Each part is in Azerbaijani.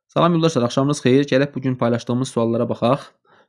Salam yoldaşlar, axşamınız xeyir. Gələk bu gün paylaşdığımız suallara baxaq.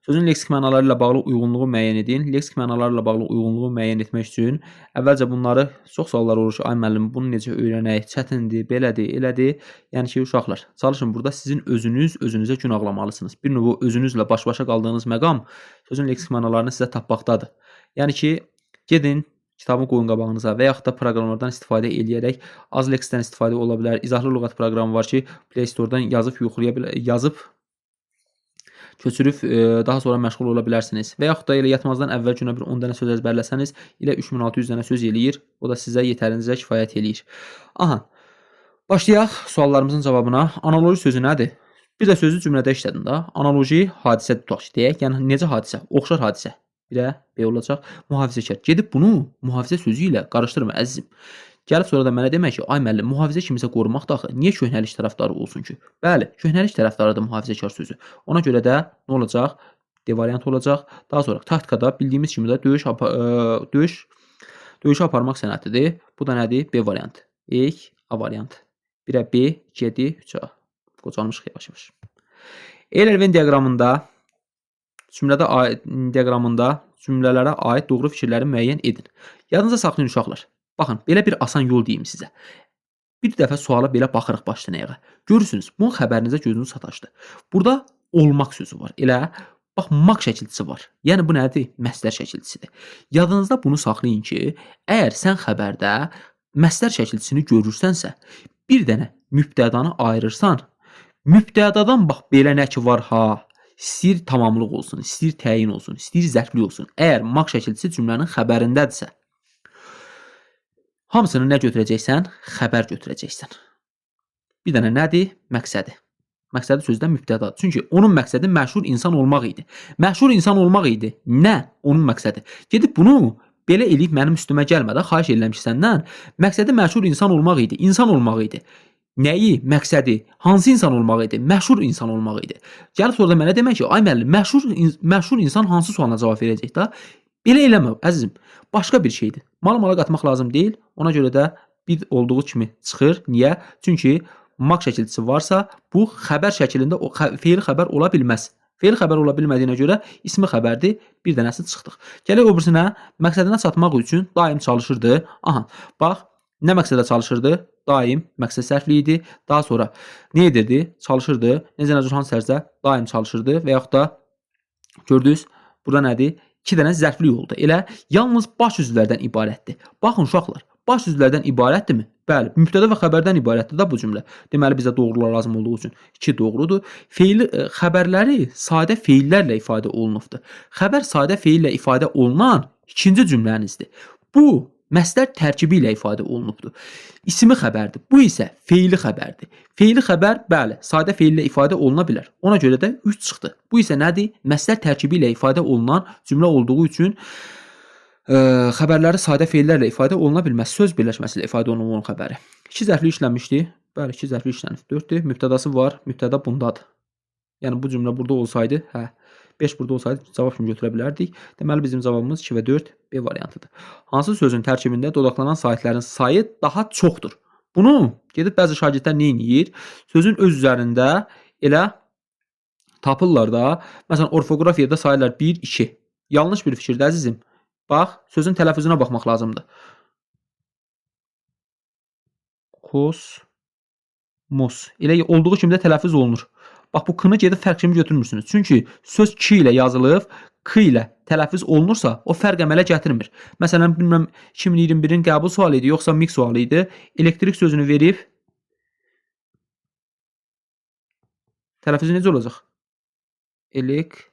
Sözün leksik mənaları ilə bağlı uyğunluğu müəyyən edin. Leksik mənaları ilə bağlı uyğunluğu müəyyən etmək üçün əvvəlcə bunları çox suallar olur ki, ay müəllim, bunu necə öyrənək? Çətindir, belədir, elədir. Yəni ki, uşaqlar, çalışın burada sizin özünüz özünüzə gün ağlamalısınız. Bir növ özünüzlə baş-başa qaldığınız məqam sözün leksik mənalarını sizə tapmaqdadır. Yəni ki, gedin kitabı qoyun qabağınıza və yaxud da proqramlardan istifadə eləyərək az leksdən istifadə ola bilər. İzahlı lüğət proqramı var ki, Play Store-dan yazıb yoxlaya bilər, yazıb köçürüb daha sonra məşğul ola bilərsiniz. Və yaxud da elə yatmazdan əvvəl günə bir 10 dənə söz əzbərləsəniz, ilə 3600 dənə söz eləyir. O da sizə yetərincə kifayət eləyir. Aha. Başlayaq suallarımızın cavabına. Analoji sözü nədir? Bir də sözü cümlədə işlədin də. Analoji hadisə tutaq ki, deyək. Yəni necə hadisə? Oxşar hadisə. 1-ə B olacaq. Mühafizəkar. Gedib bunu mühafizə sözü ilə qarışdırma əzizim. Gəlib sonra da mənə demək ki, ay müəllim, mühafizə kimisə qorumaq da axı. Niyə köhnəlik tərəfdarı olsun ki? Bəli, köhnəlik tərəfdarıdır mühafizəkar sözü. Ona görə də nə olacaq? D variantı olacaq. Daha sonra taktikada bildiyimiz kimi də döyüşü aparmaq sənətidir. Bu da nədir? B variantı. E, A variantı. 1-ə B, 2-yə D, 3-ə A. Qocalmışıq yavaş-yavaş. Euler-Venn diaqramında cümlədə aid diaqramında cümlələrə aid doğru fikirləri müəyyən edin. Yadınıza saxlayın uşaqlar. Baxın, belə bir asan yol deyim sizə. Bir dəfə suala belə baxırıq başdan ayağa. Görürsünüz, bunun xəbərinizə gözünüz sataşdı. Burada olmaq sözü var. Elə bax, maq şəkilçisi var. Yəni bu nədir? Məstər şəkilçisidir. Yadınızda bunu saxlayın ki, əgər sən xəbərdə məstər şəkilçisini görürsənsə, bir dənə mübtədanı ayırırsan, mübtədadan bax belə nə ki var ha, istəyir tamamlıq olsun, istəyir təyin olsun, istəyir zərflik olsun. Əgər maq şəkilçisi cümlənin xəbərindədirsə, hamısını nə götürəcəksən? Xəbər götürəcəksən. Bir dənə nədir? Məqsədi. Məqsədi sözdən mübtədadır. Çünki onun məqsədi məşhur insan olmaq idi. Məşhur insan olmaq idi. Nə? Onun məqsədi. Gedib bunu belə eləyib mənim üstümə gəlmə də, xahiş edirəm ki səndən. Məqsədi məşhur insan olmaq idi. İnsan olmaq idi. Nəyi? Məqsədi. Hansı insan olmaq idi? Məşhur insan olmaq idi. Gəlib sonra da mənə demək ki, ay müəllim, məşhur insan hansı sualına cavab verəcək də? Belə eləmə, əzizim. Başqa bir şeydir. Malı mala qatmaq lazım deyil. Ona görə də bir olduğu kimi çıxır. Niyə? Çünki maq şəkilçisi varsa, bu xəbər şəklində o feil xəbər ola bilməz. Feil xəbər ola bilmədiyinə görə ismi xəbərdir. Bir dənəsi çıxdıq. Gələk o birisinə. Məqsədinə çatmaq üçün daim çalışırdı. Aha, bax, nə məqsədə çalışırdı? Daim məqsəd sərfli idi. Daha sonra nə edirdi? Çalışırdı. Necə necə hansı sərzdə? Daim çalışırdı və yaxud da gördünüz, burada nədir? 2 dənə zərflik oldu. Elə yalnız baş üzvlərdən ibarətdir. Baxın uşaqlar, baş üzvlərdən ibarətdirmi? Bəli, mübtəda və xəbərdən ibarətdir də bu cümlə. Deməli bizə doğrular lazım olduğu üçün 2 doğrudur. Feili xəbərləri sadə feillərlə ifadə olunubdur. Xəbər sadə feillə ifadə olunan ikinci cümlənizdir. Bu məstər tərkibi ilə ifadə olunubdur. İsmi xəbərdir. Bu isə feili xəbərdir. Feili xəbər, bəli, sadə feillə ifadə oluna bilər. Ona görə də 3 çıxdı. Bu isə nədir? Məstər tərkibi ilə ifadə olunan cümlə olduğu üçün xəbərləri sadə feillərlə ifadə oluna bilməz. Söz birləşməsi ilə ifadə olunan xəbəri. 2 zərfli işlənmişdi. Bəli, 2 zərfli işlənib. 4-dür. Mübtədası var. Mübtəda bundadır. Yəni bu cümlə burada olsaydı, hə, 5 burada olsaydı cavab kimi götürə bilərdik. Deməli bizim cavabımız 2 və 4 B variantıdır. Hansı sözün tərkibində dodaqlanan saitlərin sayı daha çoxdur? Bunu gedib bəzi şagirdlər nə edir? Sözün öz üzərində elə tapırlar da. Məsələn, orfoqrafiyada sayırlar 1, 2. Yanlış bir fikirdir əzizim. Bax, sözün tələffüzünə baxmaq lazımdır. Kosmos. Elə olduğu kimi də tələffüz olunur. Bax, bu k-nı gedib fərq kimi götürmürsünüz. Çünki söz k ilə yazılıb, k ilə tələffüz olunursa, o fərq əmələ gətirmir. Məsələn, bilmirəm, 2021-in qəbul sualı idi, yoxsa mix sualı idi. Elektrik sözünü verib, tələffüzü necə olacaq? Elektrik.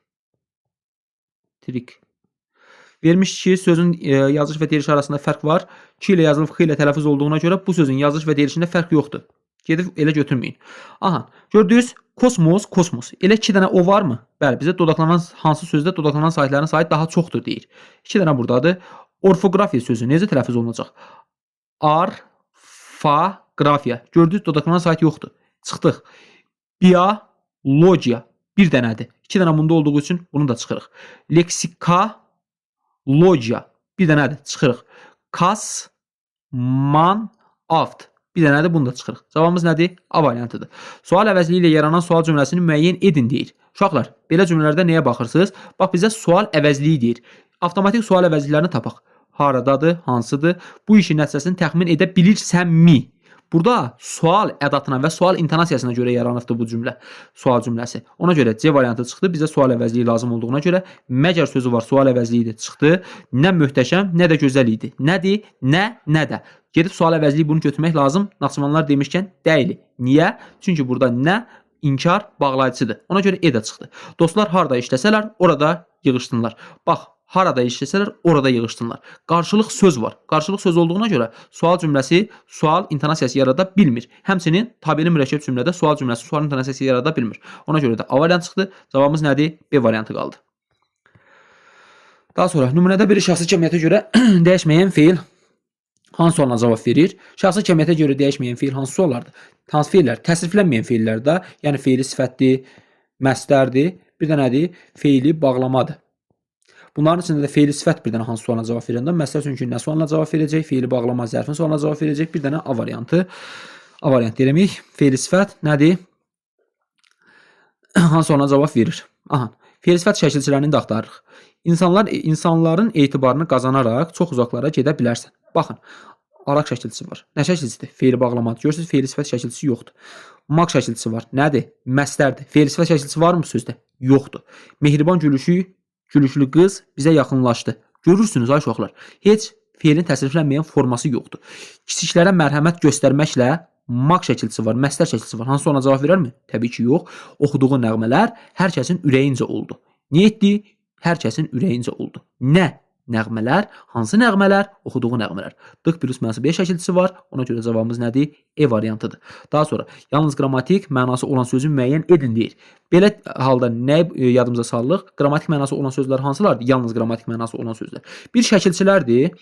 Vermiş ki, sözün yazış və deyilişi arasında fərq var. K ilə yazılıb, x ilə tələffüz olduğuna görə bu sözün yazış və deyilişində fərq yoxdur. Gedib elə götürməyin. Aha, gördünüz? Kosmos, kosmos. Elə 2 dənə o varmı? Bəli, bizə dodaqlanan hansı sözdə dodaqlanan saitlərin sayı daha çoxdur deyir. 2 dənə buradadır. Orfoqrafiya sözü necə tələffüz olunacaq? Arfaqrafiya. Gördünüz, dodaqlanan sait yoxdur. Çıxdıq. Biologiya. Bir dənədir. 2 dənə bunda olduğu üçün bunu da çıxırıq. Leksikologiya. Bir dənədir. Çıxırıq. Kasmanavt. Bir dənə də bunu da çıxırıq. Cavabımız nədir? A variantıdır. Sual əvəzliyi ilə yaranan sual cümləsini müəyyən edin deyir. Uşaqlar, belə cümlələrdə nəyə baxırsınız? Bax bizə sual əvəzliyi deyir. Avtomatik sual əvəzliklərini tapaq. Haradadır, hansıdır? Bu işin nəticəsini təxmin edə bilirsənmi? Burada sual ədatına və sual intonasiyasına görə yaranıbdır bu cümlə. Sual cümləsi. Ona görə C variantı çıxdı. Bizə sual əvəzliyi lazım olduğuna görə məgər sözü var, sual əvəzliyi də çıxdı. Nə möhtəşəm, nə də gözəl idi. Nədir? Nə, nə də. Gedib sual əvəzliyi bunu götürmək lazım. Naxçıvanlar demişkən deyil. Niyə? Çünki burada nə inkar bağlayıcıdır. Ona görə E də çıxdı. Dostlar harda işləsələr, orada yığışsınlar. Bax, harada işləsələr, orada yığışsınlar. Qarşılıq söz var. Qarşılıq söz olduğuna görə sual cümləsi sual intonasiyası yarada bilmir. Həmçinin tabeli mürəkkəb cümlədə sual cümləsi sual intonasiyası yarada bilmir. Ona görə də A variantı çıxdı. Cavabımız nədir? B variantı qaldı. Daha sonra nümunədə bir şəxsi kəmiyyətə görə dəyişməyən feil hansı sualına cavab verir? Şəxsi kəmiyyətə görə dəyişməyən feil hansı suallardır? Hansı feillər? Təsriflənməyən feillər də, yəni feili sifətdir, məstərdir. Bir də nədir? Feili bağlamadır. Bunların içində də feili sifət bir dənə hansı sualına cavab verəndə, məsəl üçün ki, nə sualına cavab verəcək? Feili bağlama zərfin sualına cavab verəcək. Bir dənə A variantı. A variantı deyirik. Feili sifət nədir? Hansı sualına cavab verir? Aha. Feili sifət şəkilçilərini də axtarırıq. İnsanlar insanların etibarını qazanaraq çox uzaqlara gedə bilərsən. Baxın, araq şəkilçisi var. Nə şəkilçisidir? Feili bağlamadır. Görürsüz, feili sifət şəkilçisi yoxdur. Maq şəkilçisi var. Nədir? Məstərdir. Feili sifət şəkilçisi varmı sözdə? Yoxdur. Mehriban gülüşlü qız bizə yaxınlaşdı. Görürsünüz ay uşaqlar, heç feilin təsriflənməyən forması yoxdur. Kiçiklərə mərhəmət göstərməklə maq şəkilçisi var, məstər şəkilçisi var. Hansı ona cavab verərmi? Təbii ki, yox. Oxuduğu nəğmələr hər kəsin ürəyincə oldu. Niyə etdi? Hər kəsin ürəyincə oldu. Nə nəğmələr? Hansı nəğmələr? Oxuduğu nəğmələr. Dıq plus mənsubiyyət şəkilçisi var. Ona görə cavabımız nədir? E variantıdır. Daha sonra yalnız qrammatik mənası olan sözü müəyyən edin deyir. Belə halda nəyi yadımıza salırıq? Qrammatik mənası olan sözlər hansılardır? Yalnız qrammatik mənası olan sözlər. Bir şəkilçilərdir,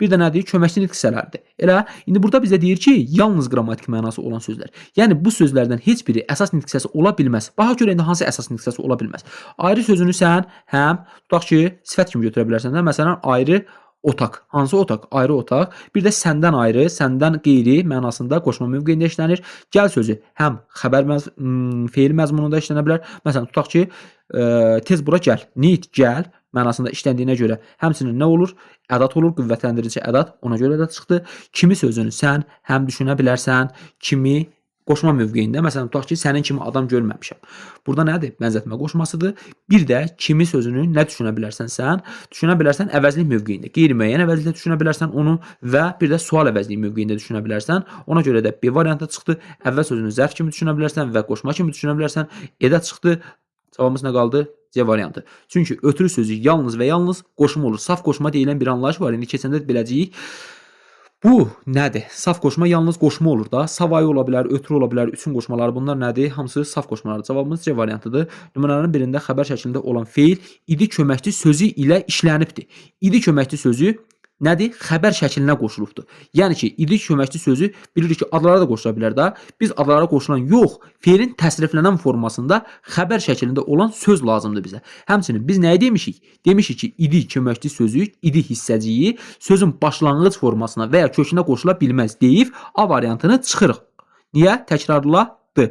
bir də nədir? Köməkçi nitq hissələrdir. Elə indi burada bizə deyir ki, yalnız qrammatik mənası olan sözlər. Yəni bu sözlərdən heç biri əsas nitq hissəsi ola bilməz. Baxa görə indi hansı əsas nitq hissəsi ola bilməz? Ayrı sözünü sən həm tutaq ki, sifət kimi götürə bilərsən də. Məsələn, ayrı otaq. Hansı otaq? Ayrı otaq. Bir də səndən ayrı, səndən qeyri mənasında qoşma mövqeyində işlənir. Gəl sözü həm xəbər feil məzmununda işlənə bilər. Məsələn, tutaq ki, tez bura gəl. Nit gəl mənasında işləndiyinə görə həmçinin nə olur? Ədat olur, qüvvətləndirici ədat. Ona görə də çıxdı. Kimi sözünü sən həm düşünə bilərsən, kimi qoşma mövqeyində. Məsələn, tutaq ki, sənin kimi adam görməmişəm. Burada nədir? Bənzətmə qoşmasıdır. Bir də kimi sözünü nə düşünə bilərsən sən? Düşünə bilərsən əvəzlik mövqeyində. Qeyri-müəyyən əvəzlikdə düşünə bilərsən onu və bir də sual əvəzliyi mövqeyində düşünə bilərsən. Ona görə də B variantı çıxdı. Əvvəl sözünü zərf kimi düşünə bilərsən və qoşma kimi düşünə bilərsən. E də çıxdı. Cavabımız nə qaldı? C variantı. Çünki ötürü sözü yalnız və yalnız qoşma olur. Saf qoşma deyilən bir anlayış var. İndi keçəndə biləcəyik. Bu nədir? Saf qoşma yalnız qoşma olur da. Savayı ola bilər, ötürü ola bilər, üçün qoşmaları bunlar nədir? Hamısı saf qoşmalardır. Cavabımız C variantıdır. Nümunələrin birində xəbər şəklində olan feil idi köməkçi sözü ilə işlənibdir. İdi köməkçi sözü nədir? Xəbər şəklinə qoşulubdur. Yəni ki, idi köməkçi sözü bilirik ki, adlara da qoşula bilər də. Biz adlara qoşulan yox, feilin təsriflənən formasında xəbər şəklində olan söz lazımdır bizə. Həmçinin biz nəyi demişik? Demişik ki, idi köməkçi sözü, idi hissəciyi sözün başlanğıc formasına və ya kökünə qoşula bilməz deyib A variantını çıxırıq. Niyə? Təkrarladı.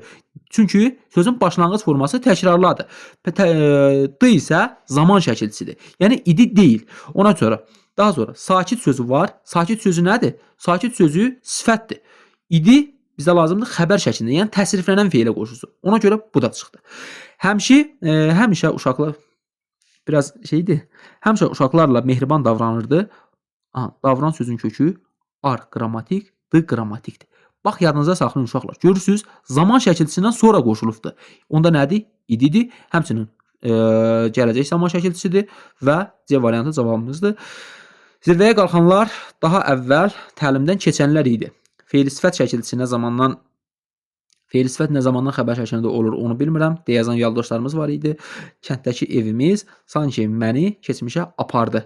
Çünki sözün başlanğıc forması təkrarladı. D isə zaman şəkilçisidir. Yəni idi deyil. Ona görə daha sonra sakit sözü var. Sakit sözü nədir? Sakit sözü sifətdir. İdi bizə lazımdır xəbər şəklində, yəni təsriflənən feilə qoşulsun. Ona görə bu da çıxdı. Həmişə uşaqlar biraz şeydir. Həmişə uşaqlarla mehriban davranırdı. Aha, davran sözün kökü ar qrammatik, d qrammatikdir. Bax yadınıza saxlayın uşaqlar. Görürsüz, zaman şəkilçisindən sonra qoşulubdur. Onda nədir? İdidir. Həmçinin gələcək zaman şəkilçisidir və C variantı cavabımızdır. Zirvəyə qalxanlar daha əvvəl təlimdən keçənlər idi. Feili sifət şəkilçisi nə zamandan feili sifət nə zamandan xəbər şəklində olur onu bilmirəm. Deyə yazan yoldaşlarımız var idi. Kənddəki evimiz sanki məni keçmişə apardı.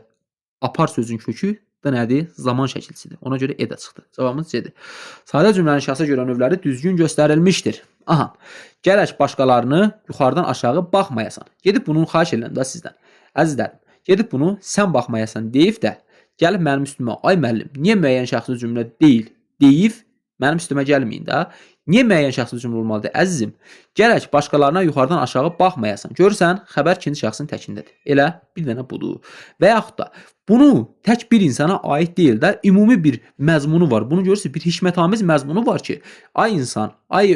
Apar sözün kökü da nədir? Zaman şəkilçisidir. Ona görə E də çıxdı. Cavabımız C-dir. Sadə cümlənin şəxsə görə növləri düzgün göstərilmişdir. Aha. Gərək başqalarını yuxarıdan aşağı baxmayasan. Gedib bunu xahiş edirəm də sizdən. Əzizlərim, gedib bunu sən baxmayasan deyib də gəlib mənim üstümə ay müəllim, niyə müəyyən şəxsi cümlə deyil deyib Mənim üstümə gəlməyin də. Niyə müəyyən şəxsli cümlə olmalıdır? Əzizim, gərək başqalarına yuxarıdan aşağı baxmayasan. Görürsən, xəbər ikinci şəxsin təkindədir. Elə bir dənə budur. Və yaxud da bunu tək bir insana aid deyil də, ümumi bir məzmunu var. Bunu görürsünüz, bir hikmətamiz məzmunu var ki, ay insan, ay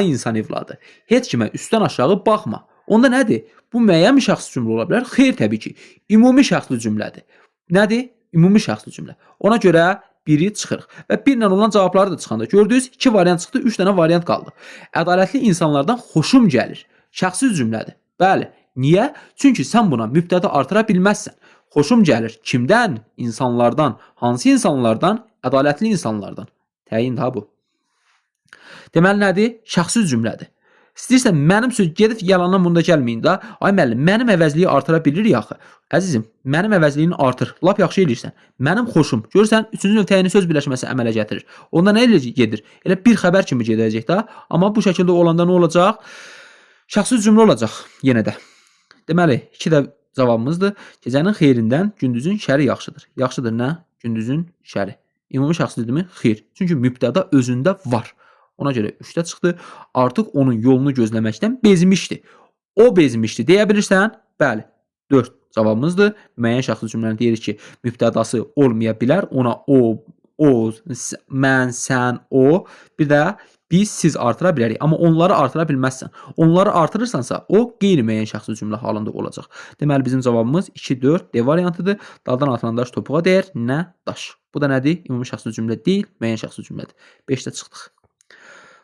insan evladı, heç kimə üstdən aşağı baxma. Onda nədir? Bu müəyyən bir şəxsli cümlə ola bilər? Xeyr, təbii ki. Ümumi şəxsli cümlədir. Nədir? Ümumi şəxsli cümlə. Ona görə biri çıxırıq. Və birlə olan cavabları da çıxanda gördünüz, 2 variant çıxdı, 3 dənə variant qaldı. Ədalətli insanlardan xoşum gəlir. Şəxsi cümlədir. Bəli. Niyə? Çünki sən buna mübtəda artıra bilməzsən. Xoşum gəlir. Kimdən? İnsanlardan. Hansı insanlardan? Ədalətli insanlardan. Təyin daha bu. Deməli nədir? Şəxsi cümlədir. İstəyirsən mənim söz gedib yalandan bunda gəlməyin də. Ay müəllim, mənim əvəzliyi artıra bilirik axı. Əzizim, mənim əvəzliyini artır. Lap yaxşı eləyirsən. Mənim xoşum. Görürsən, üçüncü növ təyinli söz birləşməsi əmələ gətirir. Onda nə ilə gedir? Elə bir xəbər kimi gedəcək də. Amma bu şəkildə olanda nə olacaq? Şəxsi cümlə olacaq yenə də. Deməli, 2 də cavabımızdır. Gecənin xeyrindən gündüzün şəri yaxşıdır. Yaxşıdır nə? Gündüzün şəri. Ümumi şəxslidirmi? Xeyr. Çünki mübtəda özündə var. Ona görə 3-də çıxdı. Artıq onun yolunu gözləməkdən bezmişdi. O bezmişdi deyə bilirsən? Bəli. 4 cavabımızdır. Müəyyən şəxsli cümləni deyirik ki, mübtədası olmaya bilər. Ona o, mən, sən, o, bir də biz, siz artıra bilərik. Amma onları artıra bilməzsən. Onları artırırsansa, o qeyri-müəyyən şəxsi cümlə halında olacaq. Deməli bizim cavabımız 2, 4 D variantıdır. Daldan atılan daş topuğa dəyər, nə daş. Bu da nədir? Ümumi şəxsi cümlə deyil, müəyyən şəxsi cümlədir. 5-də çıxdıq.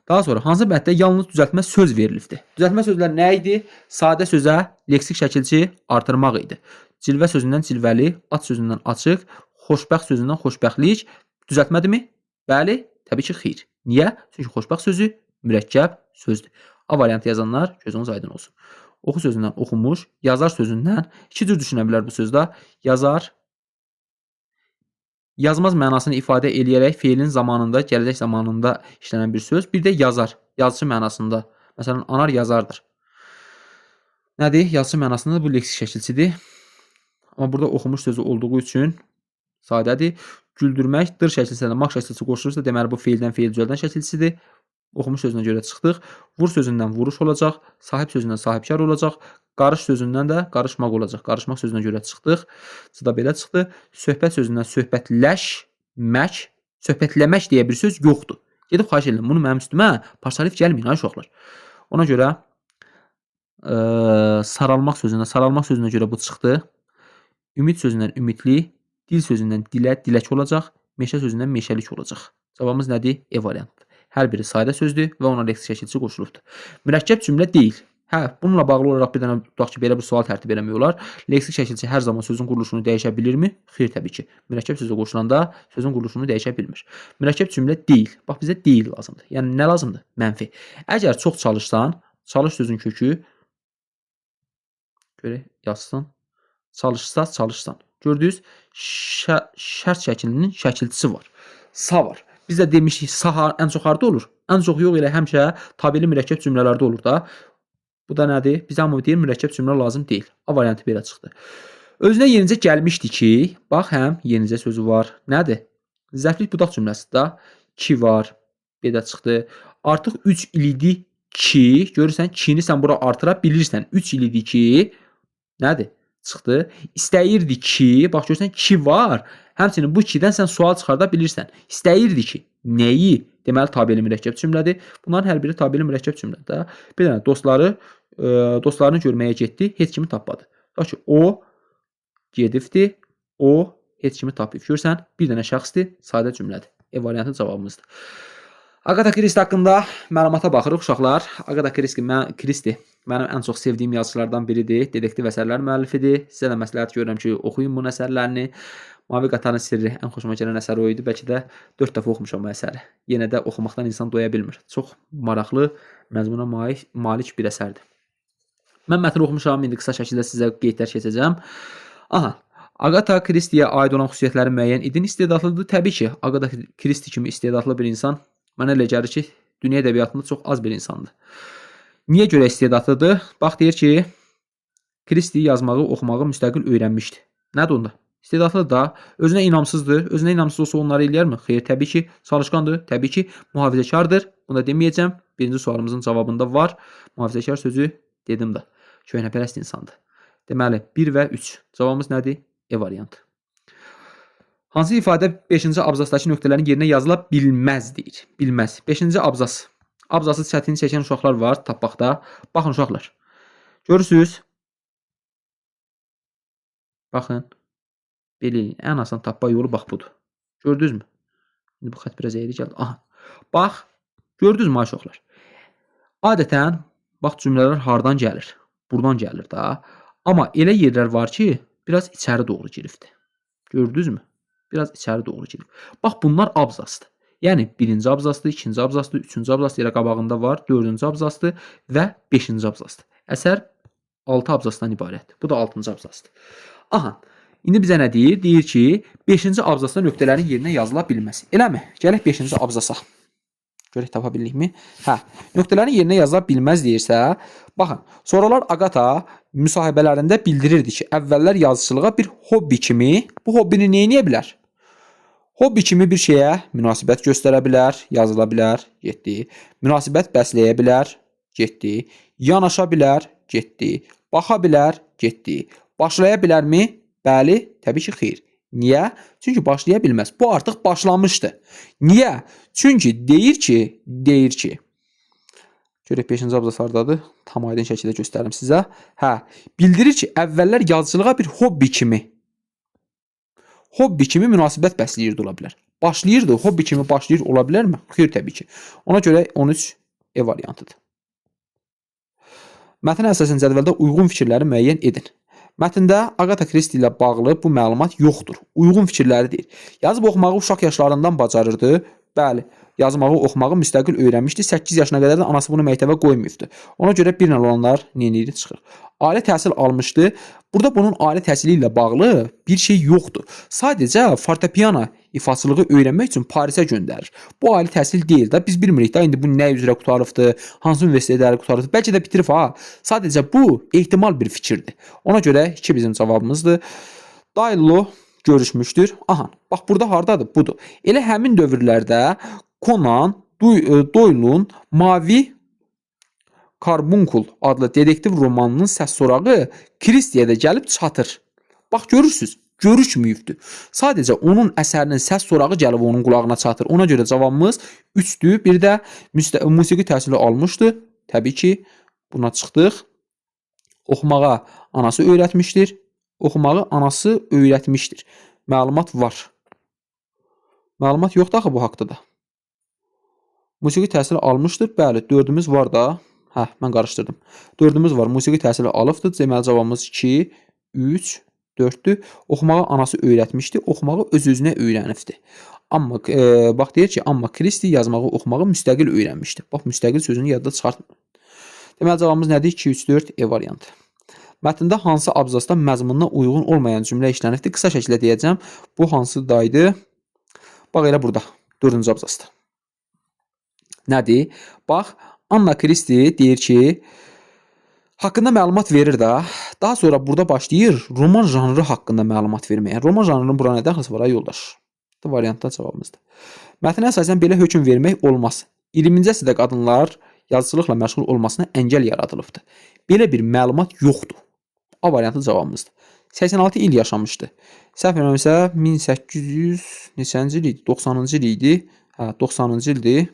Daha sonra hansı bənddə yalnız düzəltmə söz verilibdir? Düzəltmə sözlər nə idi? Sadə sözə leksik şəkilçi artırmaq idi. Cilvə sözündən cilvəli, at sözündən açıq, xoşbəxt sözündən xoşbəxtlik düzəltmədirmi? Bəli, təbii ki, xeyr. Niyə? Çünki xoşbəxt sözü mürəkkəb sözdür. A variantı yazanlar gözünüz aydın olsun. Oxu sözündən oxumuş, yazar sözündən iki cür düşünə bilər bu sözdə. Yazar, yazmaz mənasını ifadə eləyərək feilin zamanında, gələcək zamanında işlənən bir söz. Bir də yazar, yazıçı mənasında. Məsələn, anar yazardır. Nədir? Yazıçı mənasında bu leksik şəkilçidir. Amma burada oxumuş sözü olduğu üçün sadədir. Güldürmək, dır şəkilçisinə maq şəkilçisi qoşulursa, deməli bu feildən feil düzəldən şəkilçisidir. Oxumuş sözünə görə çıxdıq. Vur sözündən vuruş olacaq, sahib sözündən sahibkar olacaq, qarış sözündən də qarışmaq olacaq. Qarışmaq sözünə görə çıxdıq. C da belə çıxdı. Söhbət sözündən söhbətləşmək, söhbətləmək deyə bir söz yoxdur. Gedib xahiş edirəm, bunu mənim üstümə parçalayıb gəlməyin ay uşaqlar. Ona görə saralmaq sözündən, saralmaq sözünə görə bu çıxdı. Ümid sözündən ümidli, dil sözündən dilə, dilək olacaq, meşə sözündən meşəlik olacaq. Cavabımız nədir? E variantıdır. Hər biri sadə sözdür və ona leksik şəkilçi qoşulubdur. Mürəkkəb cümlə deyil. Hə, bununla bağlı olaraq bir dənə tutaq ki, belə bir sual tərtib eləmək olar. Leksik şəkilçi hər zaman sözün quruluşunu dəyişə bilirmi? Xeyr, təbii ki. Mürəkkəb sözə qoşulanda sözün quruluşunu dəyişə bilmir. Mürəkkəb cümlə deyil. Bax bizə deyil lazımdır. Yəni nə lazımdır? Mənfi. Əgər çox çalışsan, çalış sözün kökü görək yazsın. Çalışsa, çalışsan. Gördünüz? Şərt şəklinin şəkilçisi var. Sa var. Biz də demişik, sa ən çox harda olur? Ən çox yox, elə həmişə tabeli mürəkkəb cümlələrdə olur da. Bu da nədir? Bizə amma deyir, mürəkkəb cümlə lazım deyil. A variantı belə çıxdı. Özünə yenicə gəlmişdi ki, bax həm yenicə sözü var. Nədir? Zərflik budaq cümləsidir da. Ki var. B də çıxdı. Artıq 3 il idi ki, görürsən, kini sən bura artıra bilirsən. 3 il idi ki, nədir? Çıxdı. İstəyirdi ki, bax görürsən ki var. Həmçinin bu kidən sən sual çıxarda bilirsən. İstəyirdi ki, nəyi? Deməli tabeli mürəkkəb cümlədir. Bunların hər biri tabeli mürəkkəb cümlədir də. Bir dənə dostlarını görməyə getdi, heç kimi tapmadı. Tutaq ki, o gedibdi, o heç kimi tapmayıb. Görürsən, bir dənə şəxsdir, sadə cümlədir. E variantı cavabımızdır. Agatha Christie haqqında məlumata baxırıq uşaqlar. Agatha Christie mənim ən çox sevdiyim yazıçılardan biridir. Dedektiv əsərlər müəllifidir. Sizə də məsləhət görürəm ki, oxuyun bunun əsərlərini. Mavi Qatarın Sirri ən xoşuma gələn əsər o idi. Bəlkə də 4 dəfə oxumuşam bu əsəri. Yenə də oxumaqdan insan doya bilmir. Çox maraqlı, məzmuna malik bir əsərdir. Mən mətni oxumuşam, indi qısa şəkildə sizə qeydlər keçəcəm. Aha, Agatha Christie-yə aid olan xüsusiyyətləri müəyyən edin. İstedadlıdır. Təbii ki, Agatha Christie kimi istedadlı bir insan mənə elə gəlir ki, dünya ədəbiyyatında çox az bir insandır. Niyə görə istedadlıdır? Bax deyir ki, Christie yazmağı, oxumağı müstəqil öyrənmişdi. Nədir onda? İstedadlıdır da. Özünə inamsızdır. Özünə inamsız olsa onları eləyərmi? Xeyr, təbii ki, çalışqandır. Təbii ki, mühafizəkardır. Bunu da deməyəcəm. Birinci sualımızın cavabında var. Mühafizəkar sözü dedim də. Köhnəpərəst insandır. Deməli, 1 və 3. Cavabımız nədir? E variantı. Hansı ifadə 5-ci abzasdakı nöqtələrin yerinə yazıla bilməz deyir. Bilməz. 5-ci abzas. Abzası çətin çəkən uşaqlar var tapmaqda. Baxın uşaqlar. Görürsüz? Baxın. Belə eləyin. Ən asan tapma yolu bax budur. Gördünüzmü? İndi bu xətt biraz əyri gəldi. Aha. Bax, gördünüzmü ay uşaqlar? Adətən bax cümlələr hardan gəlir? Buradan gəlir da. Amma elə yerlər var ki, biraz içəri doğru giribdir. Gördünüzmü? Biraz içəri doğru girib. Bax bunlar abzasdır. Yəni birinci abzasdır, ikinci abzasdır, üçüncü abzasdır, elə qabağında var, dördüncü abzasdır və beşinci abzasdır. Əsər 6 abzasdan ibarətdir. Bu da 6-cı abzasdır. Aha. İndi bizə nə deyir? Deyir ki, 5-ci abzasda nöqtələrin yerinə yazıla bilməz. Eləmi? Gələk 5-ci abzasa. Görək tapa bildikmi? Hə. Nöqtələrin yerinə yazıla bilməz deyirsə, baxın, sonralar Aqata müsahibələrində bildirirdi ki, əvvəllər yazıçılığa bir hobbi kimi, bu hobbini nə edə bilər? Hobbi kimi bir şeyə münasibət göstərə bilər, yazıla bilər, getdi. Münasibət bəsləyə bilər, getdi. Yanaşa bilər, getdi. Baxa bilər, getdi. Başlaya bilərmi? Bəli, təbii ki, xeyr. Niyə? Çünki başlaya bilməz. Bu artıq başlamışdı. Niyə? Çünki deyir ki, görək 5-ci abzas hardadır? Tam aydın şəkildə göstərim sizə. Hə, bildirir ki, əvvəllər yazıçılığa bir hobbi kimi münasibət bəsləyirdi ola bilər. Başlayırdı, hobbi kimi başlayır ola bilərmi? Xeyr, təbii ki. Ona görə 13 E variantıdır. Mətnə əsasən cədvəldə uyğun fikirləri müəyyən edin. Mətndə Aqata Kristi ilə bağlı bu məlumat yoxdur. Uyğun fikirləri deyir. Yazıb oxumağı uşaq yaşlarından bacarırdı. Bəli, yazmağı, oxumağı müstəqil öyrənmişdi. 8 yaşına qədər də anası bunu məktəbə qoymayıbdı. Ona görə bir ilə olanlar nə edir? Çıxır. Ali təhsil almışdı. Burada bunun ali təhsili ilə bağlı bir şey yoxdur. Sadəcə fortepiano ifaçılığı öyrənmək üçün Parisə göndərir. Bu ali təhsil deyil də. Biz bilmirik də indi bu nə üzrə qurtarıbdı, hansı universitetləri qurtarıbdı. Bəlkə də bitirib ha. Sadəcə bu ehtimal bir fikirdir. Ona görə 2 bizim cavabımızdır. Doyle görüşmüşdür. Aha, bax burada hardadır? Budur. Elə həmin dövrlərdə Conan Doyle'un Mavi Karbunkul adlı dedektiv romanının səs sorağı Kristiyə də gəlib çatır. Bax görürsüz, görüşməyibdir. Sadəcə onun əsərinin səs sorağı gəlib onun qulağına çatır. Ona görə cavabımız 3-dür. Bir də musiqi təhsili almışdı. Təbii ki, buna çıxdıq. Oxumağa anası öyrətmişdir. Oxumağı anası öyrətmişdir. Məlumat var. Məlumat yoxdur axı bu haqda da. Musiqi təhsili almışdır. Bəli, 4-ümüz var da. Hə, mən qarışdırdım. 4-ümüz var. Musiqi təhsili alıbdır. Deməli cavabımız 2, 3, 4-dür. Oxumağı anası öyrətmişdi. Oxumağı öz-özünə öyrənibdi. Amma bax deyir ki, amma Kristi yazmağı, oxumağı müstəqil öyrənmişdi. Bax, müstəqil sözünü yadda çıxartma. Deməli cavabımız nədir? 2, 3, 4 E variantı. Mətndə hansı abzasda məzmununa uyğun olmayan cümlə işlənibdir? Qısa şəkildə deyəcəm. Bu hansı daydı? Bax elə burada. 4-cü abzasda. Nədir? Bax, Anna Kristi deyir ki, haqqında məlumat verir də. Daha sonra burada başlayır roman janrı haqqında məlumat verməyə. Roman janrının bura nə dəxlisi var ay yoldaş? Bu variantda cavabımızdır. Mətnə əsasən belə hökm vermək olmaz. 20-ci əsrdə qadınlar yazıçılıqla məşğul olmasına əngəl yaradılıbdır. Belə bir məlumat yoxdur. A variantı cavabımızdır. 86 il yaşamışdı. Səhv eləmirəmsə 1800 neçənci il idi? 90-cı il idi. Hə, 90-cı ildir.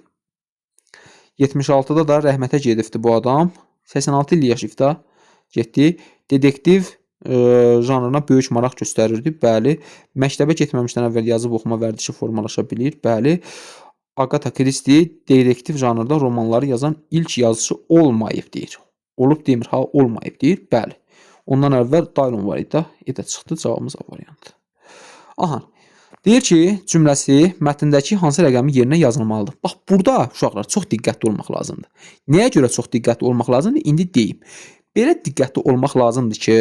76-da da rəhmətə gedibdi bu adam. 86 il yaşayıb da getdi. Dedektiv janrına böyük maraq göstərirdi. Bəli. Məktəbə getməmişdən əvvəl yazıb oxuma vərdişi formalaşa bilir. Bəli. Agatha Christie dedektiv janrında romanları yazan ilk yazıçı olmayıb deyir. Olub demir, ha, olmayıb deyir. Bəli. Ondan əvvəl Doyle var idi da. E də çıxdı. Cavabımız A variantı. Aha. Deyir ki, cümləsi mətndəki hansı rəqəmin yerinə yazılmalıdır? Bax, burada uşaqlar çox diqqətli olmaq lazımdır. Nəyə görə çox diqqətli olmaq lazımdır? İndi deyim. Belə diqqətli olmaq lazımdır ki,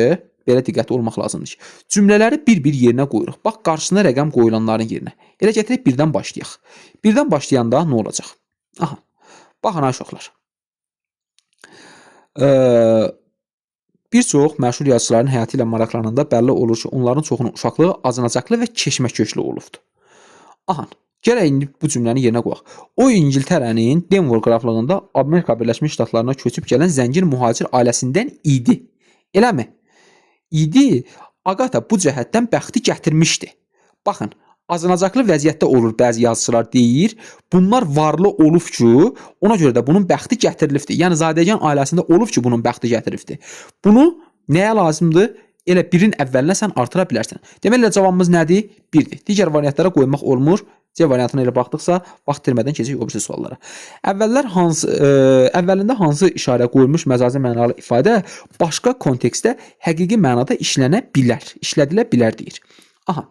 cümlələri bir-bir yerinə qoyuruq. Bax, qarşısına rəqəm qoyulanların yerinə. Elə gətirək birdən başlayaq. Birdən başlayanda nə olacaq? Aha. Baxın ay uşaqlar. Bir çox məşhur yazıçıların həyatı ilə maraqlananda bəlli olur ki, onların çoxunun uşaqlığı acınacaqlı və keşməkeşli olubdu. Aha, gələk indi bu cümləni yerinə qoyaq. O İngiltərənin Denver qraflığında Amerika Birləşmiş Ştatlarına köçüb gələn zəngin mühacir ailəsindən idi. Eləmi? İdi. Aqata bu cəhətdən bəxti gətirmişdi. Baxın, acınacaqlı vəziyyətdə olur bəzi yazıçılar deyir. Bunlar varlı olub ki, ona görə də bunun bəxti gətirilibdi. Yəni zadəgan ailəsində olub ki, bunun bəxti gətirilibdi. Bunu nəyə lazımdır? Elə birin əvvəlinə sən artıra bilərsən. Deməli cavabımız nədir? 1-dir. Digər variantlara qoymaq olmur. C variantına elə baxdıqsa, vaxt itirmədən keçək o birisi suallara. Əvvəllər hansı əvvəlində hansı işarə qoyulmuş məcazi mənalı ifadə başqa kontekstdə həqiqi mənada işlənə bilər, işlədilə bilər deyir. Aha.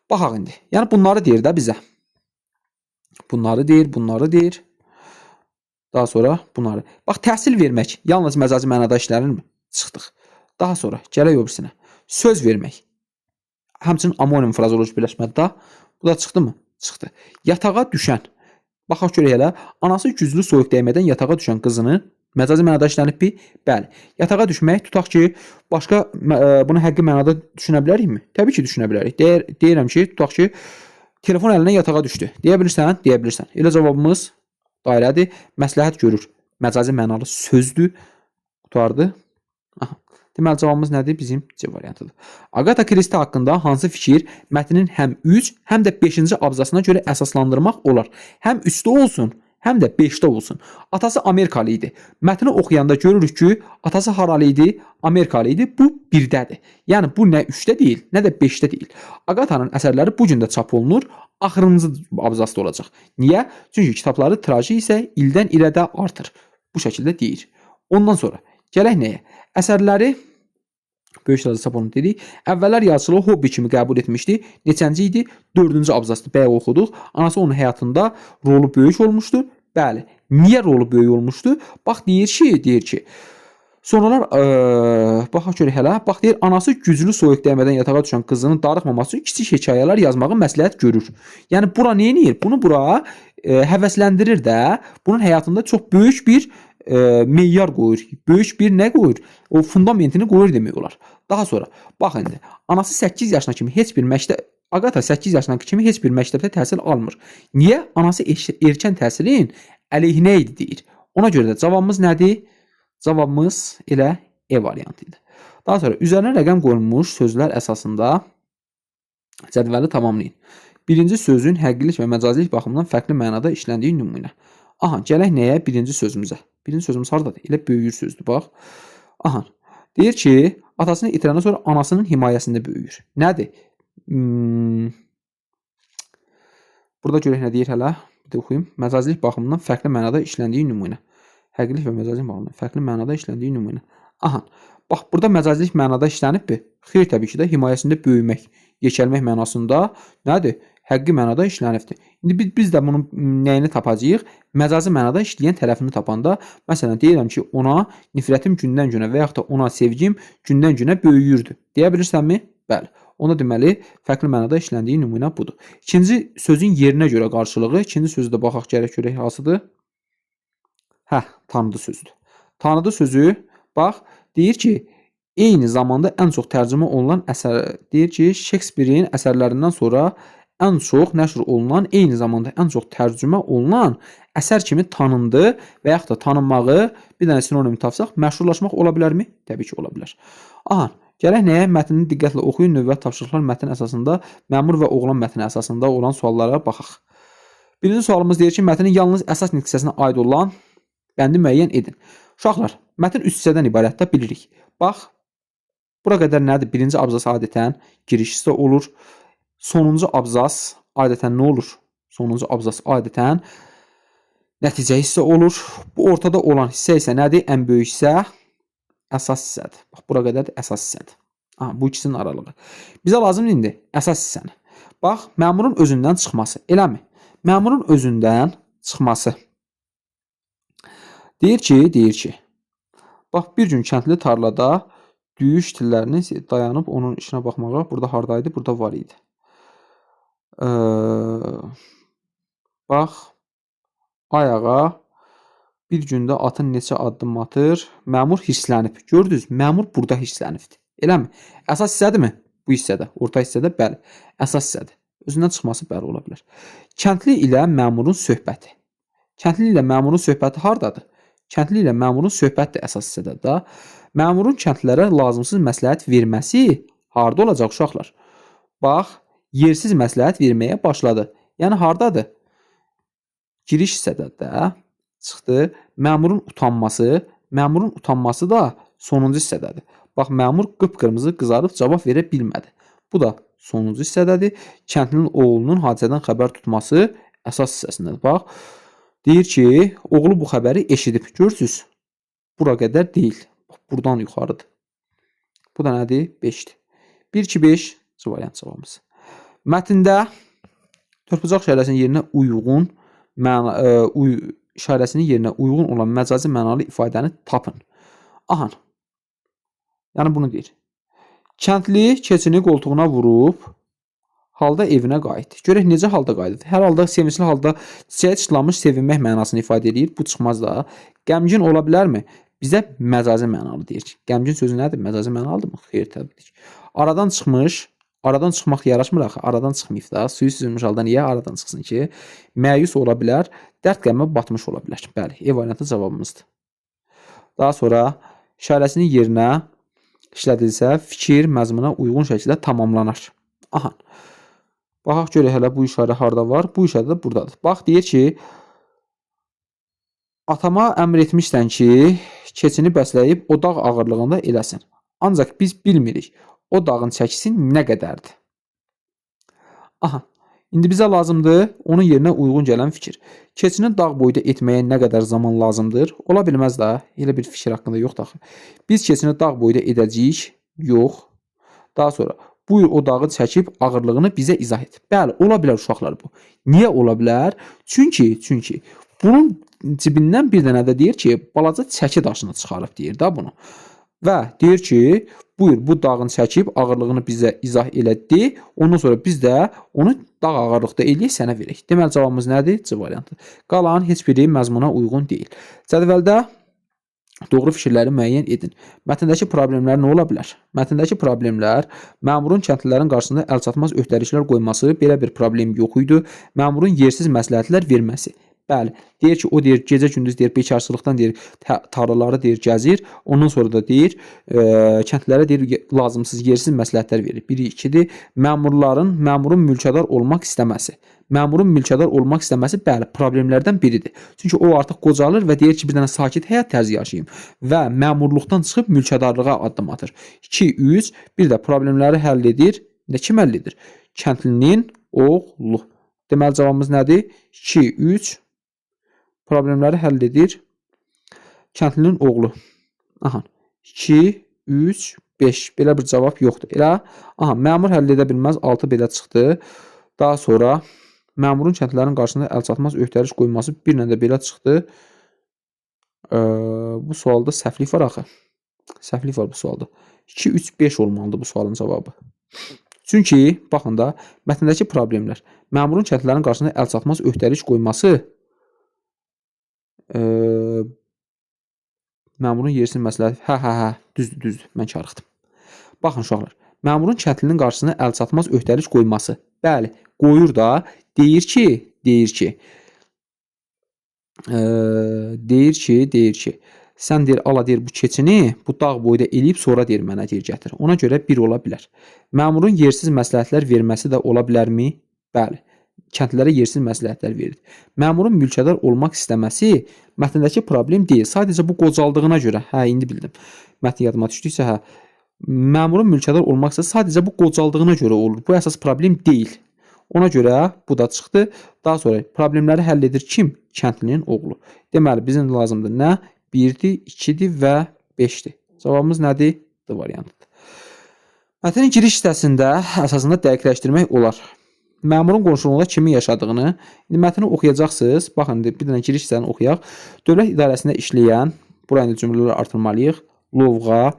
Baxaq indi. Yəni bunları deyir də bizə. Bunları deyir, bunları deyir. Daha sonra bunları. Bax, təhsil vermək yalnız məcazi mənada işlənirmi? Çıxdıq. Daha sonra gələk o birisinə. Söz vermək. Həmçinin amonim frazeoloji birləşmədir də. Bu da çıxdı mı? Çıxdı. Yatağa düşən. Baxaq görək hələ. Anası güclü soyuq dəymədən yatağa düşən qızını məcazi mənada işlənib? Bəli. Yatağa düşmək, tutaq ki, başqa bunu həqiqi mənada düşünə bilərikmi? Təbii ki, düşünə bilərik. Deyirəm ki, tutaq ki, telefon əlinə yatağa düşdü. Deyə bilirsən? Deyə bilirsən. Elə cavabımız dairədir. Məsləhət görür. Məcazi mənalı sözdür. Qurtardı. Aha. Deməli cavabımız nədir? Bizim C variantıdır. Aqata Kristi haqqında hansı fikir mətnin həm 3, həm də 5-ci abzasına görə əsaslandırmaq olar? Həm 3-də olsun, həm də 5-də olsun. Atası Amerikalı idi. Mətni oxuyanda görürük ki, atası haralı idi? Amerikalı idi. Bu 1-dədir. Yəni bu nə 3-də deyil, nə də 5-də deyil. Aqatanın əsərləri bu gün də çap olunur. Axırıncı abzasda olacaq. Niyə? Çünki kitabları tirajı isə ildən ilə də artır. Bu şəkildə deyir. Ondan sonra gələk nəyə? Əsərləri böyük tirajda çap olunur dedik. Əvvəllər yazıçılığı hobbi kimi qəbul etmişdi. Neçənci idi? 4-cü abzasda bayaq oxuduq. Anası onun həyatında rolu böyük olmuşdu. Bəli. Niyə rolu böyük olmuşdu? Bax deyir ki, sonralar baxaq görək hələ. Bax deyir, anası güclü soyuq dəymədən yatağa düşən qızının darıxmaması üçün kiçik hekayələr yazmağı məsləhət görür. Yəni bura nə edir? Bunu bura həvəsləndirir də. Bunun həyatında çox böyük bir meyar qoyur. Böyük bir nə qoyur? O fundamentini qoyur demək olar. Daha sonra bax indi anası 8 yaşına kimi heç bir məktəb Aqata 8 yaşına kimi heç bir məktəbdə təhsil almır. Niyə? Anası erkən təhsilin əleyhinə idi deyir. Ona görə də cavabımız nədir? Cavabımız elə E variantı idi. Daha sonra üzərinə rəqəm qoyulmuş sözlər əsasında cədvəli tamamlayın. Birinci sözün həqiqilik və məcazilik baxımından fərqli mənada işləndiyi nümunə. Aha, gələk nəyə? Birinci sözümüzə. Birinci sözümüz hardadır? Elə böyüyür sözdür, bax. Aha. Deyir ki, atasını itirəndən sonra anasının himayəsində böyüyür. Nədir? Burada görək nə deyir hələ. Bir də oxuyum. Məcazilik baxımından fərqli mənada işləndiyi nümunə. Həqiqilik və məcazilik baxımından fərqli mənada işləndiyi nümunə. Aha. Bax, burada məcazilik mənada işlənibmi? Xeyr, təbii ki də himayəsində böyümək, yekəlmək mənasında nədir? Həqiqi mənada işlənibdir. İndi biz də bunun nəyini tapacağıq? Məcazi mənada işləyən tərəfini tapanda, məsələn, deyirəm ki, ona nifrətim gündən günə və yaxud da ona sevgim gündən günə böyüyürdü. Deyə bilirsənmi? Bəli. Ona deməli, fərqli mənada işləndiyi nümunə budur. İkinci sözün yerinə görə qarşılığı, ikinci sözü də baxaq gərək görək hansıdır? Hə, tanıdı sözüdür. Tanıdı sözü, bax, deyir ki, eyni zamanda ən çox tərcümə olunan əsər, deyir ki, Şekspirin əsərlərindən sonra ən çox nəşr olunan, eyni zamanda ən çox tərcümə olunan əsər kimi tanındı və yaxud da tanınmağı bir dənə sinonim tapsaq, məşhurlaşmaq ola bilərmi? Təbii ki, ola bilər. Aha, gələk nəyə? Mətnini diqqətlə oxuyun. Növbəti tapşırıqlar mətn əsasında, məmur və oğlan mətni əsasında olan suallara baxaq. Birinci sualımız deyir ki, mətnin yalnız əsas nitq hissəsinə aid olan bəndi müəyyən edin. Uşaqlar, mətn 3 hissədən ibarətdir, bilirik. Bax, bura qədər nədir? Birinci abzas adətən giriş hissə olur. Sonuncu abzas adətən nə olur? Sonuncu abzas adətən nəticə hissə olur. Bu ortada olan hissə isə nədir? Ən böyük hissə əsas hissədir. Bax, bura qədər də əsas hissədir. Aha, bu ikisinin aralığı. Bizə lazımdır indi əsas hissəni. Bax, məmurun özündən çıxması. Eləmi? Məmurun özündən çıxması. Deyir ki, bax, bir gün kəndli tarlada döyüş tillərinin dayanıb onun işinə baxmağa, burada hardaydı? Burada var idi. Bax, ayağa Bir gündə atın neçə addım atır? Məmur hirslənib. Gördünüz, məmur burada hirslənibdir. Eləmi? Əsas hissədirmi? Bu hissədə, orta hissədə bəli. Əsas hissədir. Özündən çıxması bəli ola bilər. Kəndli ilə məmurun söhbəti. Kəndli ilə məmurun söhbəti hardadır? Kəndli ilə məmurun söhbəti də əsas hissədədir da. Məmurun kəndlilərə lazımsız məsləhət verməsi harda olacaq uşaqlar? Bax, yersiz məsləhət verməyə başladı. Yəni hardadır? Giriş hissədə də çıxdı. Məmurun utanması, məmurun utanması da sonuncu hissədədir. Bax, məmur qıpqırmızı qızarıb cavab verə bilmədi. Bu da sonuncu hissədədir. Kəndlinin oğlunun hadisədən xəbər tutması əsas hissəsindədir. Bax, deyir ki, oğlu bu xəbəri eşidib. Görürsüz? Bura qədər deyil. Bax, buradan yuxarıdır. Bu da nədir? 5-dir. 1, 2, 5 C variant cavabımız. Mətndə törpücaq işarəsinin yerinə uyğun məna işarəsinin yerinə uyğun olan məcazi mənalı ifadəni tapın. Aha. Yəni bunu deyir. Kəndli keçini qoltuğuna vurub halda evinə qayıtdı. Görək necə halda qayıdıb. Hər halda sevincli halda çiçəyi çıtlamış sevinmək mənasını ifadə eləyir. Bu çıxmaz da. Qəmgin ola bilərmi? Bizə məcazi mənalı deyir. Qəmgin sözü nədir? Məcazi mənalıdırmı? Xeyr, təbii ki. Aradan çıxmış, aradan çıxmaq yaraşmır axı. Aradan çıxmayıb da. Suyu süzülmüş halda niyə aradan çıxsın ki? Məyus ola bilər, dərd qəmə batmış ola bilər. Bəli, E variantı cavabımızdır. Daha sonra işarəsinin yerinə işlədilsə, fikir məzmuna uyğun şəkildə tamamlanar. Aha. Baxaq görək hələ bu işarə harda var? Bu işarə də buradadır. Bax, deyir ki, atama əmr etmişsən ki, keçini bəsləyib o dağ ağırlığında eləsin. Ancaq biz bilmirik, o dağın çəkisi nə qədərdir. Aha. İndi bizə lazımdır onun yerinə uyğun gələn fikir. Keçinin dağ boyda etməyə nə qədər zaman lazımdır? Ola bilməz də. Elə bir fikir haqqında yoxdur axı. Biz keçini dağ boyda edəcəyik? Yox. Daha sonra buyur o dağı çəkib ağırlığını bizə izah et. Bəli, ola bilər uşaqlar bu. Niyə ola bilər? Çünki bunun cibindən bir dənə də deyir ki, balaca çəki daşını çıxarıb deyir də bunu. Və deyir ki, buyur bu dağın çəkib ağırlığını bizə izah elədi. Ondan sonra biz də onu dağ ağırlıqda eləyək sənə verək. Deməli cavabımız nədir? C variantı. Qalan heç biri məzmuna uyğun deyil. Cədvəldə doğru fikirləri müəyyən edin. Mətndəki problemlər nə ola bilər? Mətndəki problemlər məmurun kəndlilərin qarşısında əlçatmaz öhdəliklər qoyması, belə bir problem yox idi. Məmurun yersiz məsləhətlər verməsi. Bəli, deyir ki, o deyir gecə-gündüz deyir bekarçılıqdan deyir tarlaları deyir gəzir. Ondan sonra da deyir kəndlilərə deyir lazımsız yersiz məsləhətlər verir. Biri ikidir. Məmurun mülkədar olmaq istəməsi. Məmurun mülkədar olmaq istəməsi bəli, problemlərdən biridir. Çünki o artıq qocalır və deyir ki, bir dənə sakit həyat tərzi yaşayım və məmurluqdan çıxıb mülkədarlığa addım atır. 2, 3, bir də problemləri həll edir. Nə kim həll edir? Kəndlinin oğlu. Deməli cavabımız nədir? 2, 3 problemləri həll edir. Kəndlinin oğlu. Aha. 2, 3, 5. Belə bir cavab yoxdur. Elə? Aha, məmur həll edə bilməz. 6 belə çıxdı. Daha sonra məmurun kəndlilərin qarşısında əlçatmaz öhdəlik qoyması birlə də belə çıxdı. Bu sualda səhvlik var axı. Səhvlik var bu sualda. 2, 3, 5 olmalıdır bu sualın cavabı. Çünki baxın da mətndəki problemlər məmurun kəndlilərin qarşısında əlçatmaz öhdəlik qoyması məmurun yersiz məsləhət. Hə, düzdür. Mən karıxdım. Baxın uşaqlar. Məmurun kəndlinin qarşısına əlçatmaz öhdəlik qoyması. Bəli, qoyur da. Deyir ki, deyir ki, sən deyir, ala deyir bu keçini bu dağ boyda eləyib sonra deyir mənə deyir gətir. Ona görə bir ola bilər. Məmurun yersiz məsləhətlər verməsi də ola bilərmi? Bəli. Kəndlilərə yersiz məsləhətlər verir. Məmurun mülkədar olmaq istəməsi mətndəki problem deyil. Sadəcə bu qocaldığına görə. Hə, indi bildim. Mətn yadıma düşdüksə, hə. Məmurun mülkədar olmaq istəməsi sadəcə bu qocaldığına görə olur. Bu əsas problem deyil. Ona görə bu da çıxdı. Daha sonra problemləri həll edir kim? Kəndlinin oğlu. Deməli bizim lazımdır nə? 1-dir, 2-dir və 5-dir. Cavabımız nədir? D variantıdır. Mətnin giriş hissəsində əsasında dəqiqləşdirmək olar. Məmurun qonşuluğunda kimin yaşadığını, indi mətni oxuyacaqsınız. Baxın, indi bir dənə giriş hissəni oxuyaq. Dövlət idarəsində işləyən, bura indi cümlələr artırmalıyıq. Lovğa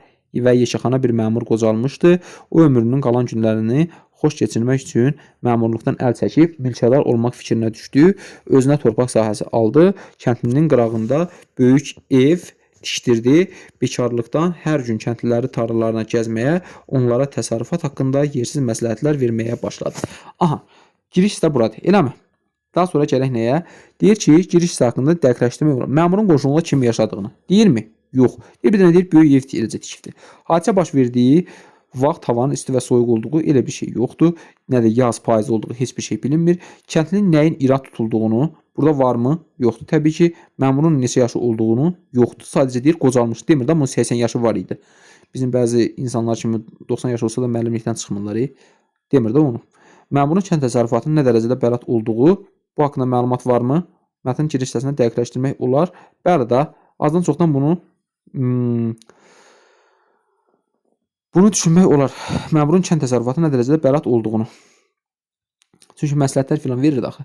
və yekəxana bir məmur qocalmışdı. O ömrünün qalan günlərini Xoş keçirmək üçün məmurluqdan əl çəkib mülkədar olmaq fikrinə düşdü. Özünə torpaq sahəsi aldı. Kəndlinin qırağında böyük ev tikdirdi. Bekarlıqdan hər gün kəndliləri tarlalarına gəzməyə, onlara təsərrüfat haqqında yersiz məsləhətlər verməyə başladı. Aha, giriş hissə buradır. Eləmi? Daha sonra gələk nəyə? Deyir ki, giriş hissə haqqında dəqiqləşdirmək olar. Məmurun qoşunluqda kim yaşadığını. Deyirmi? Yox. Deyir, bir dənə deyir, böyük ev eləcə tikibdi. Hadisə baş verdiyi vaxt havanın isti və soyuq olduğu elə bir şey yoxdur. Nə də yaz, payız olduğu heç bir şey bilinmir. Kəndlinin nəyin irad tutulduğunu burada varmı? Yoxdur. Təbii ki, məmurun neçə yaşı olduğunu yoxdur. Sadəcə deyir, qocalmış. Demir də, bunun 80 yaşı var idi. Bizim bəzi insanlar kimi 90 yaş olsa da müəllimlikdən çıxmırlar. Demir də onu. Məmurun kənd təsərrüfatının nə dərəcədə bəlad olduğu bu haqqında məlumat varmı? Mətn giriş hissəsində dəqiqləşdirmək olar. Bəli də, azdan çoxdan bunu düşünmək olar. Məmurun kənd təsərrüfatı nə dərəcədə bəlad olduğunu. Çünki məsləhətlər filan verir axı.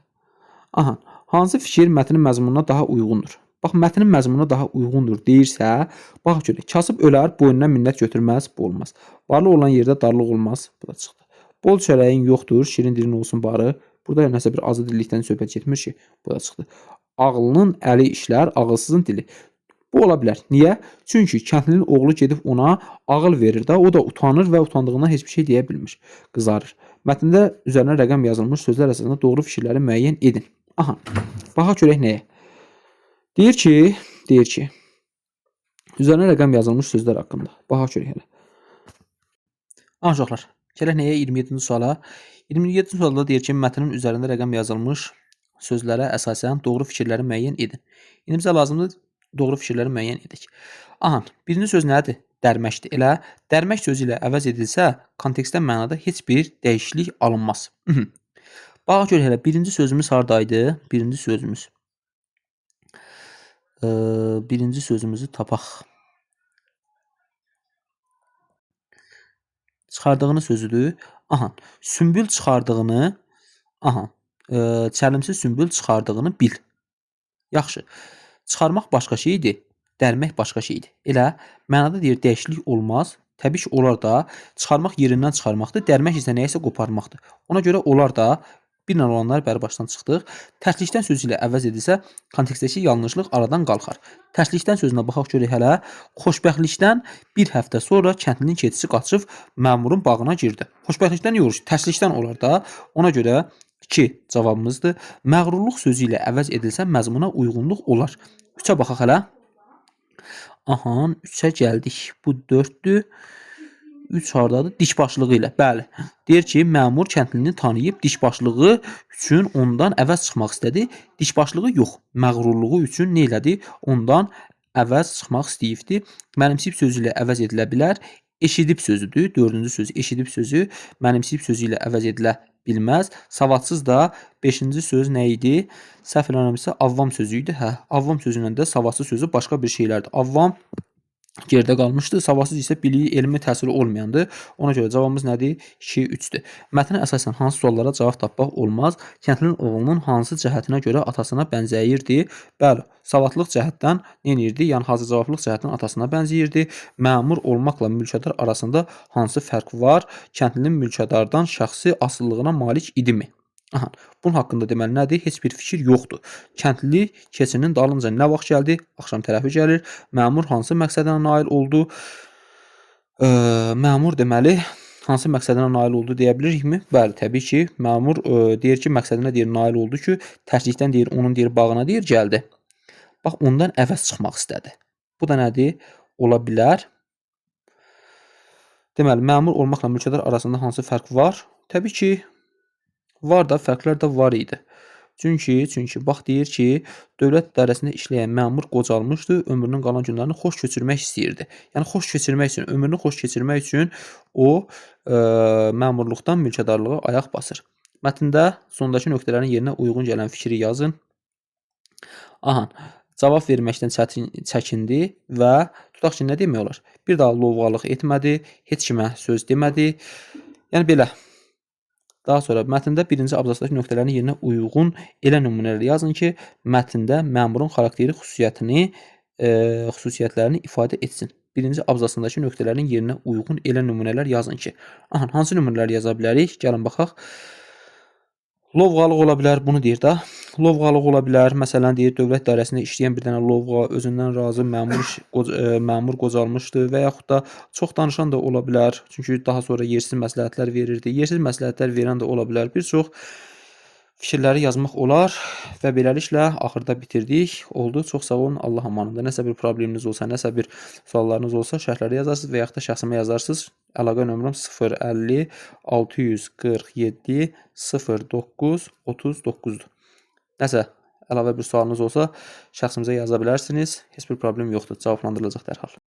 Aha, hansı fikir mətnin məzmununa daha uyğundur? Bax, mətnin məzmununa daha uyğundur deyirsə, bax görək, kasıb ölər, boynuna minnət götürməz, bu olmaz. Varlı olan yerdə darlıq olmaz, bu da çıxdı. Bol çörəyin yoxdur, şirin dilin olsun barı. Burada nəsə bir azı dillikdən söhbət getmir ki, bu da çıxdı. Ağlının əli işlər, ağılsızın dili. Bu ola bilər. Niyə? Çünki kəndlinin oğlu gedib ona ağıl verir də, o da utanır və utandığından heç bir şey deyə bilmir. Qızarır. Mətndə üzərinə rəqəm yazılmış sözlər əsasında doğru fikirləri müəyyən edin. Aha, baxaq görək nəyə? Deyir ki, üzərinə rəqəm yazılmış sözlər haqqında. Baxaq görək hələ. Aha, uşaqlar, gələk nəyə? 27-ci suala. 27-ci sualda deyir ki, mətnin üzərində rəqəm yazılmış sözlərə əsasən doğru fikirləri müəyyən edin. İndi bizə lazımdır doğru fikirləri müəyyən edək. Aha, birinci söz nədir? Dərməkdir. Elə dərmək sözü ilə əvəz edilsə, kontekstdə mənada heç bir dəyişiklik alınmaz. Baxaq görək hələ, birinci sözümüz haradaydı? Birinci sözümüz. Birinci sözümüzü tapaq. Çıxardığını sözüdür. Aha, sümbül çıxardığını, aha, çəlimsiz sümbül çıxardığını bil. Yaxşı. Çıxarmaq başqa şeydir, dərmək başqa şeydir. Elə mənada deyir, dəyişiklik olmaz. Təbii ki, olar da çıxarmaq yerindən çıxarmaqdır, dərmək isə nəyisə qoparmaqdır. Ona görə olar da bir ilə olanlar bəri başdan çıxdıq. Tərslikdən sözü ilə əvəz edilsə, kontekstdəki yanlışlıq aradan qalxar. Tərslikdən sözünə baxaq görək hələ. Xoşbəxtlikdən bir həftə sonra kəndlinin keçisi qaçıb məmurun bağına girdi. Xoşbəxtlikdən yox, tərslikdən olar da. Ona görə 2 cavabımızdır. Məğrurluq sözü ilə əvəz edilsə, məzmuna uyğunluq olar. 3-ə baxaq hələ. Aha, 3-ə gəldik. Bu 4-dür. 3 hardadır? Dikbaşlığı ilə. Bəli. Deyir ki, məmur kəndlini tanıyıb dikbaşlığı üçün ondan əvəz çıxmaq istədi. Dikbaşlığı yox, məğrurluğu üçün nə elədi? Ondan əvəz çıxmaq istəyibdi. Mənimsəyib sözü ilə əvəz edilə bilər. Eşidib sözüdür. Dördüncü söz eşidib sözü mənimsəyib sözü ilə əvəz edilə bilməz. Savadsız da 5-ci söz nə idi? Səhv eləmirəmsə avvam sözü idi. Hə, avvam sözü ilə də savadsız sözü başqa bir şeylərdir. Avvam geridə qalmışdı. Savadsız isə biliyi, elmi təsiri olmayandır. Ona görə cavabımız nədir? 2, 3-dür. Mətnə əsasən hansı suallara cavab tapmaq olmaz? Kəndlinin oğlunun hansı cəhətinə görə atasına bənzəyirdi? Bəli, savadlıq cəhətdən nə edirdi? Yəni hazır cavablıq cəhətdən atasına bənzəyirdi. Məmur olmaqla mülkədar arasında hansı fərq var? Kəndlinin mülkədardan şəxsi asılılığına malik idimi? Aha, bunun haqqında deməli nədir? Heç bir fikir yoxdur. Kəndli keçinin dalınca nə vaxt gəldi? Axşam tərəfi gəlir. Məmur hansı məqsədinə nail oldu? Məmur deməli hansı məqsədinə nail oldu deyə bilirikmi? Bəli, təbii ki, məmur deyir ki, məqsədinə deyir nail oldu ki, tərslikdən deyir, onun deyir bağına deyir gəldi. Bax, ondan əvəz çıxmaq istədi. Bu da nədir? Ola bilər. Deməli, məmur olmaqla mülkədar arasında hansı fərq var? Təbii ki, var da, fərqlər də var idi. Çünki bax deyir ki, dövlət idarəsində işləyən məmur qocalmışdı, ömrünün qalan günlərini xoş keçirmək istəyirdi. Yəni xoş keçirmək üçün, ömrünü xoş keçirmək üçün o məmurluqdan mülkədarlığa ayaq basır. Mətndə sondakı nöqtələrin yerinə uyğun gələn fikri yazın. Aha, cavab verməkdən çəkindi və tutaq ki, nə demək olar? Bir daha lovğalıq etmədi, heç kimə söz demədi. Yəni belə. Daha sonra mətndə birinci abzasdakı nöqtələrin yerinə uyğun elə nümunələr yazın ki, mətndə məmurun xarakteri xüsusiyyətlərini ifadə etsin. Birinci abzasındakı nöqtələrin yerinə uyğun elə nümunələr yazın ki. Aha, hansı nümunələr yaza bilərik? Gəlin baxaq. Lovğalıq ola bilər, bunu deyir də. Lovğalıq ola bilər. Məsələn, deyir dövlət idarəsində işləyən bir dənə lovğa, özündən razı məmur məmur qocalmışdı və yaxud da çox danışan da ola bilər. Çünki daha sonra yersiz məsləhətlər verirdi. Yersiz məsləhətlər verən də ola bilər. Bir çox fikirləri yazmaq olar və beləliklə axırda bitirdik. Oldu. Çox sağ olun. Allah amanında. Nəsə bir probleminiz olsa, nəsə bir suallarınız olsa şərhlərdə yazarsınız və yaxud da şəxsimə yazarsınız. Əlaqə nömrəm 050 647 09 39-dur. Nəsə əlavə bir sualınız olsa şəxsimizə yaza bilərsiniz. Heç bir problem yoxdur. Cavablandırılacaq dərhal.